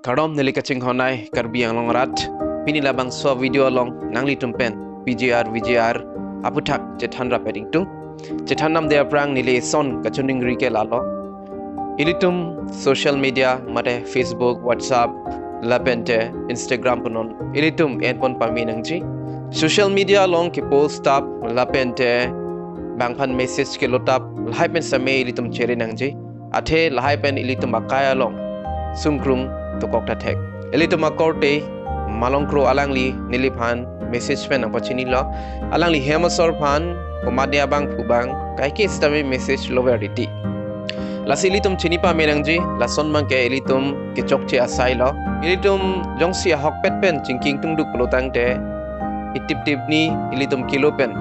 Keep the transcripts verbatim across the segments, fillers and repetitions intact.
Kardom, neli kachinghon ai Karbi Anglong arat. Pini labangso video along nanglitum pen P G R V G R aputhak chethan rapet ingtung. Chethan namde aphrang neli eson kachiningri ke lalo. Ilitum social media mate Facebook, WhatsApp, lapente Instagram punon ilitum enpon pame nangji. Social media along kepost tap lapente bangphan message kelotap lahai pen sitame ilitum chere nangji. Athe lahai pen ilitum akai along sungkrung dokok ta thek. Ilitum akorte Malongkro alangli neliphan message pen nangpachinilo. Alangli hem asor aphan komatne abangphu abang kaike sitame message lover riti. Lasi ilitum chini pame nangji, lason abangke ilitum kechokche asai lo. Ilitum jongsi ahokpet pen chingki ingtungduk pulotangte itip tip ni ilitum kelo pen,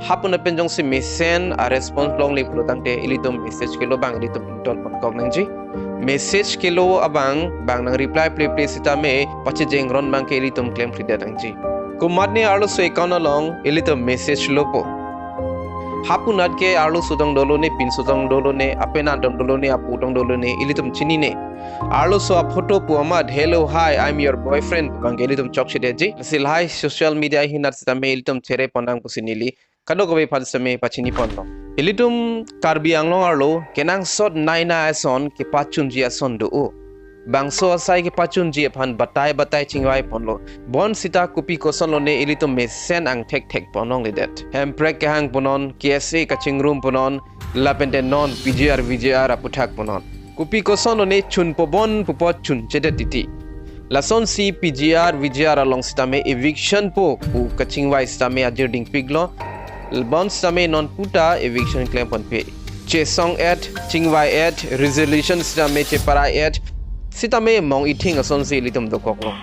hapunat pen jongsi mesen a response longle pulotangte ilitum message kelo abang ilitum ington ponkok nangji. Message kelo abang bang nang reply pleple sitame pachejeng ron abangke ilitum klemkledet nangji. Komatne arloso account along ilitum message lopo. Hapunat ke arloso tong dolo ne, pinso tong dolo ne, apenan tong dolo ne, apo tong dolo ne, ilitum chinine. Arloso aphoto pu amat, "Hello, hi, I'm your boyfriend," abangke ilitum chokchedetji. Lasi lahai social media ahinat sitame ilitum chere ponnang pusi neli kadokave aphan sitame pachini ponlo. Ilitum Karbi Anglong arlo kenangsot naina ason kepachunji ason do-o. Bangso asai kepachunji aphan batai batai chingvai ponlo. Bonsita kopi kosonlone ilitum mesen angthek thek pon longledet. Hemprek kehang punon, K S A kachingrum punon, lapente non P G R V G R aputhak punon. Kopi kosonlone chunpo bon pupo chunchedet titi. Lasonsi P G R V G R along sitame eviction po pu kachingvai sitame ajir dingpiklo. Bon sitame non puta eviction klemponpe. Chesong-et, chingvai-et, resolution sitame cheparai-et, sitame mong ithing asonsi ilitum dokoklo.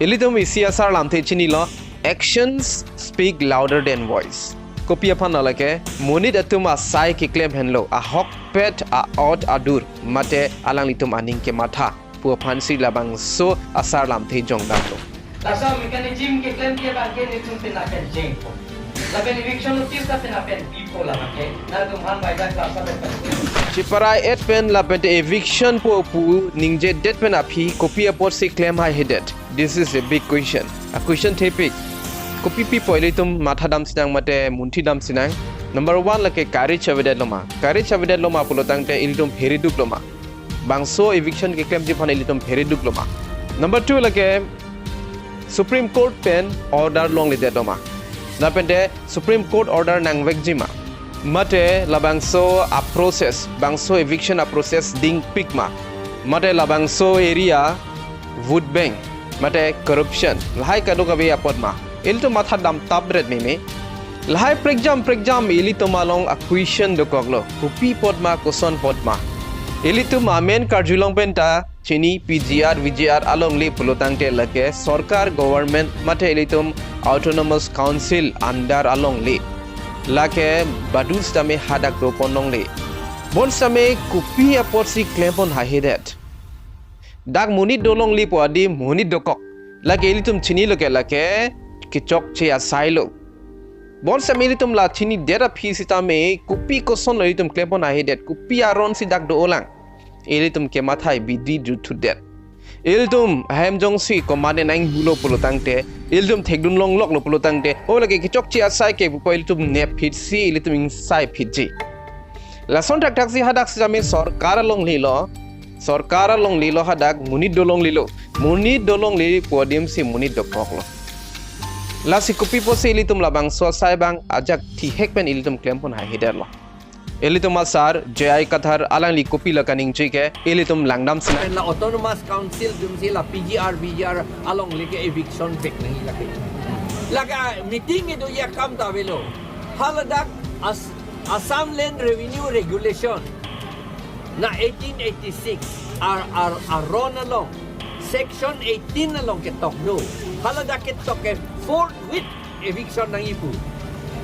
Ilitum isi asar lamthe chinilo, actions speak louder than voice. Kopi aphan lake, monit atum asai keklem henlo, ahokpet, a-ot adur, mate alanglitum aning kematha pu aphansi labangso asar lamthe jongdamlo. Laso mechanism keklem ke abangke nelitum pina pen jengpo. Lapen eviction notice ta pina pen pipo labangke. Nangtum han bai dak laso pen pen. Cheparai-et pen lapente eviction po pu ningjedet pen aphi kopi apotsi klem haihedet? This is a big question. A question thepik. Kopi pipo ilitum mathadam sinang mate munthidam sinang? Number one lake courage avedet loma. Courage avedet loma pulotangte ilitum phereduk loma. Bangso eviction keklemji aphan ilitum phereduk loma. Number two lake Supreme Court pen order longledet loma. Lapente Supreme Court order nangvekji ma. Mate labangso a-process, bangso eviction a-process dingpik ma. Mate labangso area vote bank, mate corruption, lahai kadokave apot ma. Ilitum mathadam tapret meme. Lahai prekjam prekjam ilitum along a-question dokoklo. Kopi apot ma, koson apot ma. Ilitum amen karjulong penta chini P G R V G R alongle pulotangte lake sorkar, government mate ilitum autonomous council under alongle. Lake badu sitame hadak dopon longle. Bon sitame kopi apotsi klempon haihedet? Dak monit dolongle pu adim monit dokok. Lake ilitum chinilo ke lake kechokche asai lo. Bon sitame ilitum la chinidet aphi sitame kopi kosonlo ilitum klempon haihedet, kopi aronsi dak do-olang? Ilitum kemathai bidi juthudet. Ilitum ahem jongsi komatne nanghulo pulotangte, ilitum thekdun longloklo pulotangte, o lake kechokche asai ke pupo ilitum nepphitsi ilitum ingsaiphitji. Lason thakthaksi hadak sitame sorkar alonglelo, sorkar alonglelo hadak, monit dolonglelo. Monit dolongle pu adimsi monit dokoklo. Lasi kopi apotsi ilitum labangso asai abang ajak thihek pen ilitum klempon haihedetlo? Ilitum asar J I Kathar alangli kopilo kaningje ke ilitum langdam sinang. Pen la Autonomous Council atumsi la P G R V G R alongle ke eviction vek nangji lake. Lake meeting kedoji akam ta avelo. Haladak As-, Assam Land Revenue Regulation na eighteen eighty-six ar, ar, aron along, section eighteen along ketok do. Haladak ketok ke forthwith eviction nangji pu.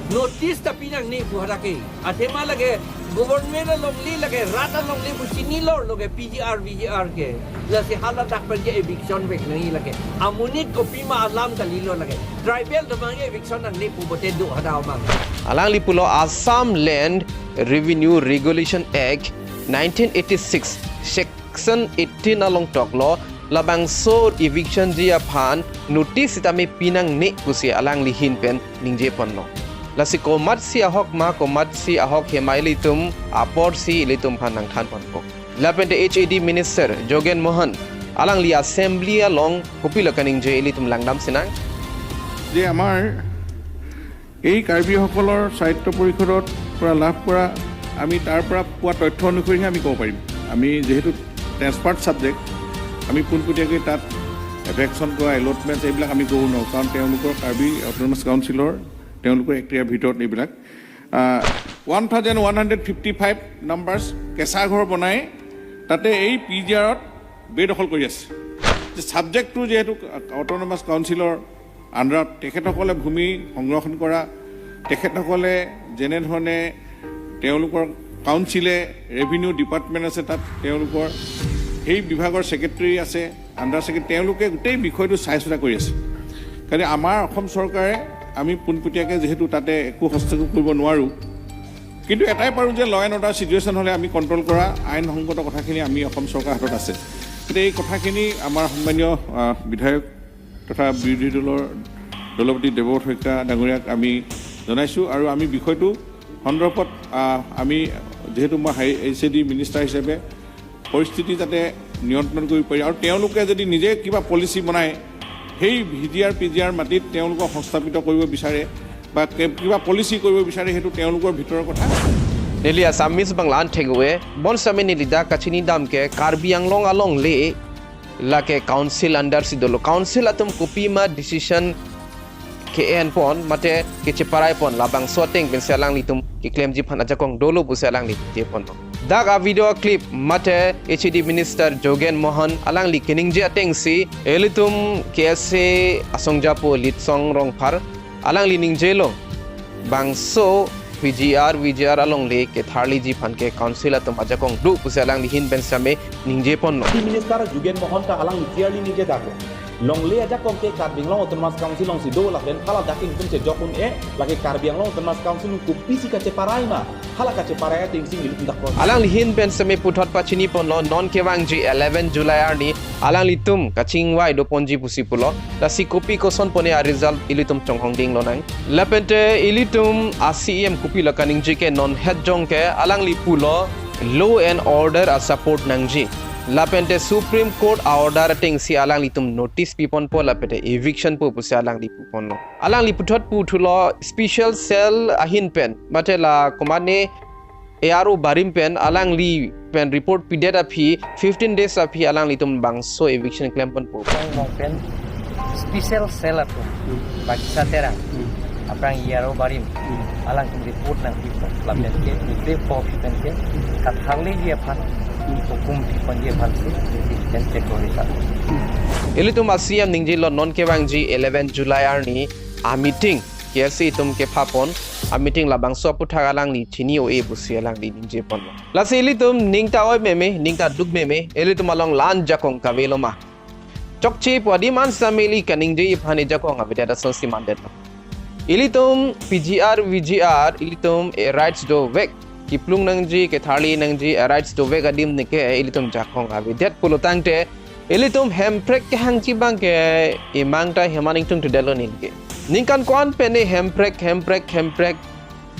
Notice ta pi nangne pu hadak ke. Athema lake government alongle, lake rat alongle pu chinilo lake P G R V G R ke. Lasi haladak pen ke eviction vek nangji lake. Amonit kopima alam kalilo lake. Tribal atum abang ke eviction nangne pu pote do hadak abang. Alangli pulo Assam Land Revenue Regulation Act nineteen eighty-six, section eighteen along toklo, labangso eviction ji aphan notice sitame pinangne pusi alangli ahin pen ningje ponlo. Lasi komatsi ahok ma, komatsi ahok hema ilitum aporsi ilitum aphan nangthan ponpo. Lapente H A D minister Jogen Mohan alangli assembly along kopilo kaningje ilitum langdam sinang. যে আমাৰ এই কাৰ্বিসকলৰ স্বায়ত্ত পৰিষদৰ পৰা লাভ কৰা, আমি তাৰ পৰা পোৱা তথ্য অনুসৰিহে আমি ক'ব পাৰিম। আমি যিহেতু ট্ৰেন্সফাৰ্ড ছাবজেক্ট, আমি পোনপটীয়াকৈ তাত এভেকশ্যন কৰা, এলটমেণ্ট এইবিলাক আমি ক'ব নোৱাৰোঁ, কাৰণ তেওঁলোকৰ কাৰ্বি অট'নমাছ কাউন্সিলৰ তেওঁলোকৰ এক্টিয়াৰ ভিতৰত এইবিলাক। One thousand one hundred fifty five numbers কেঁচা ঘৰ বনাই তাতে এই পি জি আৰত বেদখল কৰি আছে। যে ছাবজেক্টটো যিহেতু অট'নমাছ কাউন্সিলৰ আণ্ডাৰত, তেখেতসকলে ভূমি সংৰক্ষণ কৰা, তেখেতসকলে যেনেধৰণে তেওঁলোকৰ কাউন্সিলে, ৰেভিনিউ ডিপাৰ্টমেণ্ট আছে তাত, তেওঁলোকৰ সেই বিভাগৰ ছেক্ৰেটেৰী আছে, আণ্ডাৰ ছেক্ৰেটেৰী, তেওঁলোকে গোটেই বিষয়টো চাই চোৱা কৰি আছে। কাৰণে আমাৰ অসম চৰকাৰে, আমি পোনপটীয়াকৈ যিহেতু তাতে একো হস্তক্ষেপ কৰিব নোৱাৰোঁ, কিন্তু এটাই পাৰোঁ যে ল এণ্ড অৰ্ডাৰ ছিটুৱেশ্যন হ'লে আমি কণ্ট্ৰল কৰা, আইন সংগত কথাখিনি আমি অসম চৰকাৰৰ হাতত আছে। গতিকে এই কথাখিনি আমাৰ সন্মানীয় আহ, বিধায়ক তথা বিৰোধী দলৰ দলপতি দেৱব্ৰত শইকীয়া ডাঙৰীয়াক আমি জনাইছোঁ আৰু আমি বিষয়টো সন্দৰ্ভত আহ, আমি যিহেতু মই হাই এইচ এ ডি মিনিষ্টাৰ হিচাপে পৰিস্থিতি যাতে নিয়ন্ত্ৰণ কৰিব পাৰি আৰু তেওঁলোকে যদি নিজে কিবা পলিচি বনায়, সেই ভি জি আৰ পি জি আৰ মাটিত তেওঁলোকক সংস্থাপিত কৰিব বিচাৰে বা কে- কিবা পলিচি কৰিব বিচাৰে, সেইটো তেওঁলোকৰ ভিতৰৰ কথা। Neli Assamese bangla an thek-e, bonsitame neli dak kachinidam ke Karbi Anglong alongle lake council under si dolo. Council atum kopima decision ke-en pon mate kecheparai pon, labangso ateng pensi alanglitum keklemji aphan ajakong dolo pusi alangli je pon. Dak a video clip mate H A D minister Jogen Mohan alangli keningje atengsi ilitum K S A asongjapo Litsong Rongphar alangli ningjelo, bangso P G R, V G R alongle ketharliji aphan ke council atum ajakong do pusi alangli ahin pen sitame ningje ponlo. Chief Minister Jogen Mohan ta alangli clearly ningje dak. Longle ajakong ke Karbi Anglong Autonomous Council alongsi do lapen haladak ingkung chejok un-e, lake Karbi Anglong Autonomous Council kopisi kacheparai ma, hala kacheparai atengsi nelitum dak pon. Alangli ahin pen sitame puthot pachini ponlo, non kevangji eleven July arni alanglitum kachingvai do ponji pusi pulo. Lasi kopi koson pone a result ilitum chonghong ding lonang. Lapente ilitum a C E M kopilo kaningje ke non het jong ke alangli pulo law and order a support nangji. Lapente Supreme Court a order atengsi alanglitum notice pi ponpo lapente eviction po pusi alangli pu ponlo. Alangli puthot puthulo special cell ahin pen mate la komane A R O barim pen alangli pen report pidet aphi fifteen days aphi alanglitum bangso eviction klem ponpo. Bang bang pen special cell atum, Bagisa Terang, aphrang A R O barim, alangtum report nangpi pon, lapen ke, nite po pen ke, katharliji aphan, hukum pi ponji aphan si, pen ke kori sa. Ilitum a C E M ningjelo non kevangji eleven July arni a meeting, K S A atum kepha pon, a meeting labangso aputhak alangli chini o-e pusi alangli ningje pon. Lasi ilitum ning ta oi meme, ning ta duk meme, ilitum along la-an jakong kavelo ma. Chokche pu adim an sitame ili kaningje aphan ejakong avedet asonsi mandetlo. Ilitum P G R, V G R, ilitum e rights dovek. Kiplung nangji, ketharli nangji, e rights dovek adim neke ilitum jakong avedet pulo tangte, ilitum Hemprek kehangji abang ke imang ta heman ingtungtedetlo neke. Ningkan ko-an pen ne Hemprek, Hemprek, Hemprek.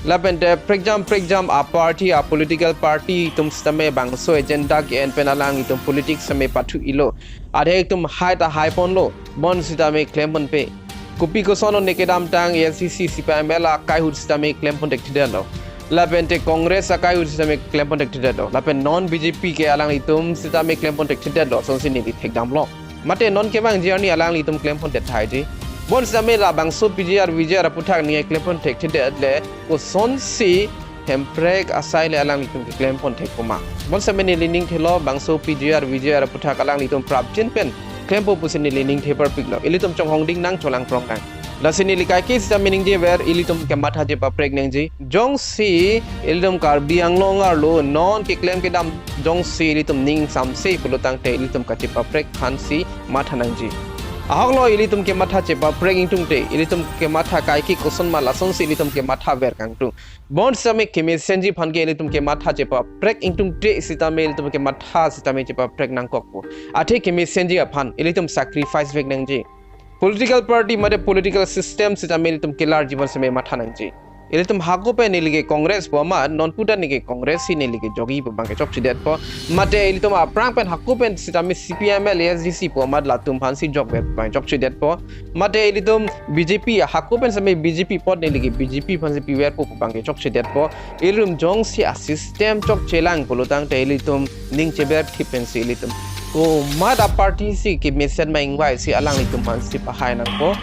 Lapente prekjam prekjam a party, a political party atum sitame bangso agenda ke-en pen alanglitum politics sitame pathu-ilo. Adhe atum hai ta hai ponlo, bonsitame klem ponpe. Kopi koson ne kedamtang A I C C C P I M L akai ahut sitame klem pon thekthedetlo. Lapente Congress akai ahut sitame klem pon thekthedetlo. Lapen non B J P ke alanglitum sitame klem pon thekthedetlo, asonsi neli thekdamlo. Mate non kevangji arni alanglitum klem pon thethaiji. Bonsitame labangso P G R, V G R aputhak neke klem pon thekthedet le, kosonsi Hemprek asai le alanglitum keklem pon thekpo ma. Bonsitame neli ning thelo, bangso P G R, V G R aputhak alanglitum prapjin pen klempo pusi neli ning the parpiklo. Ilitum chonghong ding nang, cholang prong nang. Lasi neli kaike sitame ningjever, ilitum kemathaji paprek nangji. Jongsi ilitum Karbi Anglong arlo non keklem kedam jongsi ilitum ning samse pulo tangte ilitum kachepaprek aphansi matha nangji. Ahoklo ilitum kematha chepaprek ingtungte, ilitum kematha kaike koson ma lasonsi ilitum kematha ver kangtung. Bonsetame kemesenji aphan ke ilitum kematha chepaprek ingtungte sitame ilitum kematha sitame chepaprek nangkokpo. Athe kemesenji aphan ilitum sacrifice vek nangji. Political party mate political system sitame ilitum kelarji bonsame matha nangji. Ilitum hako pen neli ke Congress pu amat, non puta neli ke Congress si neli ke jokji pu abang ke chokchedetpo. Mate ilitum aphrang pen hako pen sitame C P I M L, A S D C pu amat latum aphansi jokver pu abang chokchedetpo. Mate ilitum B J P hako pen sitame B J P apot neli ke B J P aphansi piverpo pu abang ke chokchedetpo. Ilitum jongsi a system chokchelang pulotangte ilitum ning cheberthip pensi ilitum komat a party si kemesen ma ingvaisi alanglitum aphansi pahai nangpo.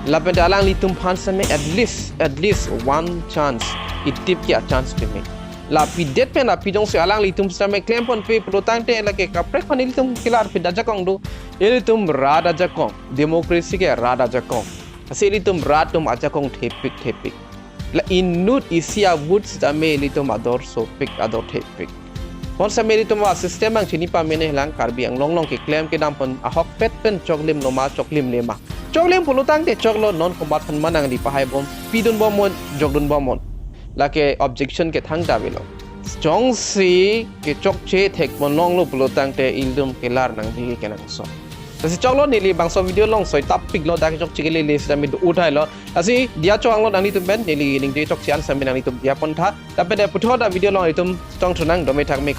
Lapente alanglitum aphan sitame at least, at least one chance, itip ke a chance peme. La pidet pen la pi jongsi alanglitum sitame klemponpe pulotangte lake kaprek aphan ilitum kelar pida ajakong do. Ilitum rat ajakong, democracy ke rat ajakong. Lasi ilitum rat atum ajakong thepik thepik. La inut isi a vote sitame ilitum ador sopik, ador thepik. Bonsame ilitum a system abang chini pamenelang, Karbi Anglong along keklem kedam pen ahokpet pen choklim loma, choklimle ma. Choklim pulotangte choklo, non komat aphan ma nangli pahaibom, pidunbom non, jokdunbom non. Lake objection ke thangta avelo. Jongsi kechokche thekpon longlo pulotangte ilitum kelar nangji kenangsot. Lasi choklo, neli bangso video along soi tapiklo, dak chokche kelele sitame do-o thailo. Lasi diya chok-anglo nanglitum pen, neli ningje chokche an sitame nanglitum diya pontha. Lapente puthot a video along itum chongthunang, dome thakme ka.